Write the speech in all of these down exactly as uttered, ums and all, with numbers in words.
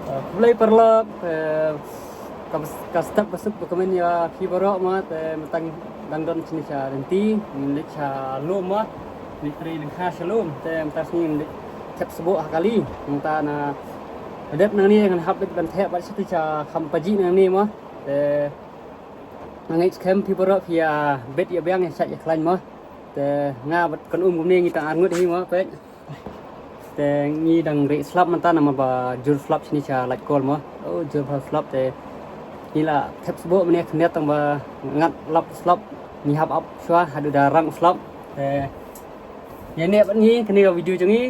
Khublei paralok, eh, ka, ka step ba suk ba kmen ïa phi baroh mo, te mynta dang don shane sha lynti, ngin leit sha lum mo, ngin trei lyngkha sha lum, te mynta ngin leit thep sboh ha kali, mynta na dep nangne ngan hap leit ban thep bad shatei sha kham paji nangne mo, te nga ngeit skhem phi baroh phi ïa bet ïa biang ïa shait ïa khlaiñ mo, te nga bad kan um kumne ngi tang ar ngut hi mo, peit. Te ngi dang rieh slap mynta namar ba jur slap shane sha Laitkol mo. Oh, jur bha slap te. Ngi la thep sboh mynne khyndiat tang ba ngat lap slap. Ngi hap ap shuwa haduh da rang slap. Te ïa ne bad ngi kane ka video jong ngi.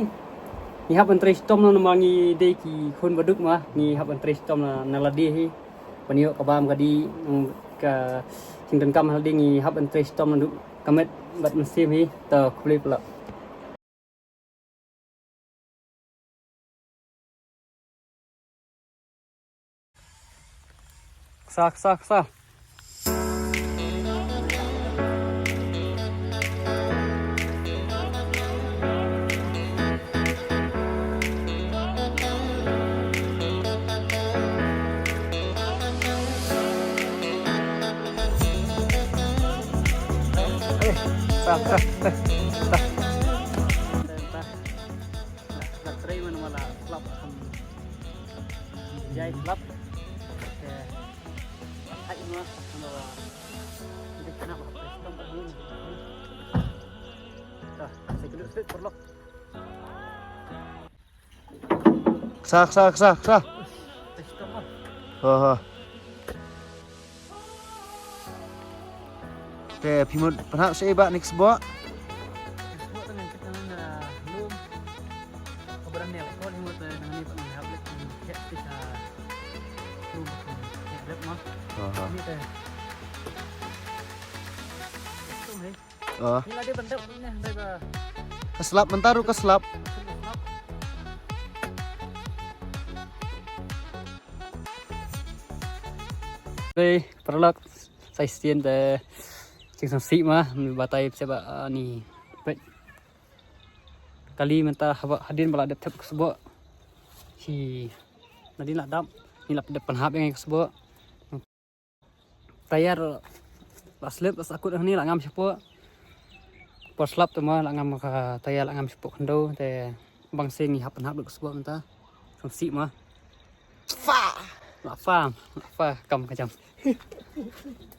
Ngi hap ban trei shitom namar ngi dei ki khun baduk mo. Ngi hap ban trei shitom na, na lade hi. Ban ïoh ka bam ka dih, mm, ka jingdonkam ha lade ngi hap ban trei shitom naduh ka met bad mynsiem hi. To khublei paralok. Ksa, ksa, ksa. Eh, ksa, ksa, ksa, ksa. Nga trei man ma la slap kham jai slap. Te hai ma ma la. Te kana ba slap ba ni. Ta, se kena slap paralok. Ksa, ksa, ksa, ksa. Te slap ma. Ha, ha. Te phi mut pynhap shaei ba ne ka sboh? Sboh tang ngan kit tang na lum. Ka bran ne la kon hi mut tang ne pat ngan hap leh kit kit ha lum kit rep ma. Aha. Ni te. Tum he. Ah. Ni la de ban dep ne dei ba. Ka slap mynta ruh ka slap. Dei paralok. Sa shisien te jingsngewsih ma, batai pisa ba, ah, ni peit. Kali mynta haba hadien ba la dep thep ka sboh. Shi nadien la dap, ni la dep pynhap ïa ngi ka sboh. Tayar la slip, la sakut hangne la ngam shapoh. Por slap te ma la ngam ka tayar, la ngam shapoh khyndew te bang sien ngi hap pynhap lut ka sboh mynta. Sngewsih ma. Fa. La fa, la fa kam ka jam.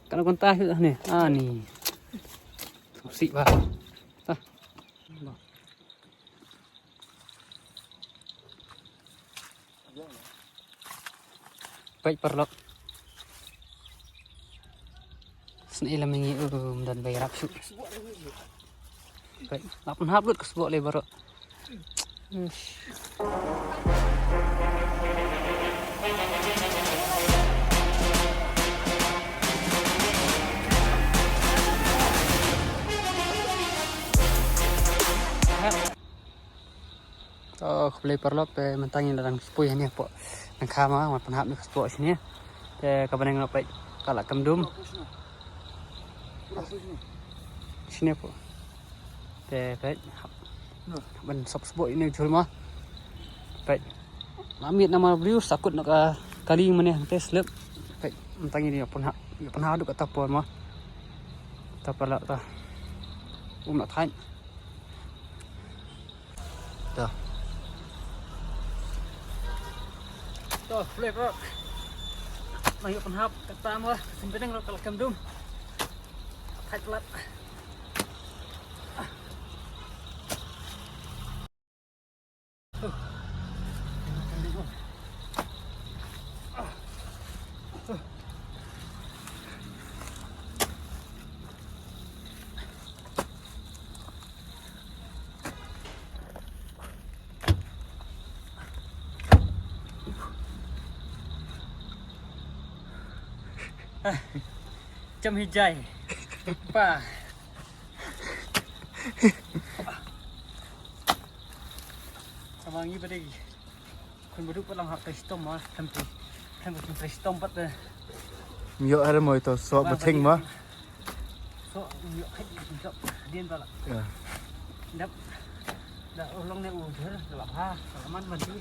Kan kon ta shu ni. Ah ni. Sik ba. Ah. Peit paralok. Sngewsih lem ngi um don bai rap shu. Peit, la pynhap lut ka sboh lei baroh. To, khublei paralok, te mynta ngi la dang poi hangne hapoh lyngkha ma, wan pynhap ne ka sboh shane. Te ka bneng noh peit ka la kem dum. Shane hapoh. Te peit hap ban sop sboh ine u jhur ma. Peit. La miet namar briew sakut noh ka kali mane hangte slip. Peit mynta ngi ïa pynhap, ïa pynhap haduh katta por ma. Katta por la ta. Um la thait. To. To, khublei paralok. Nang ïoh pynhap katta mo, sien bneng ruh ka la kem dum. Thait lat. Jam hi jai. Pa. Sama ngi ba dei. Khun baduk pat lam hap trei shitom ma, khlem trei, khlem trei shitom pat de. Ym ïoh ha re moi to, soh ba theng ma. Soh ym ïoh khet ym ïoh dien ba la. Ya. Dap. Da u long ne u jhur la bha, la man man ti.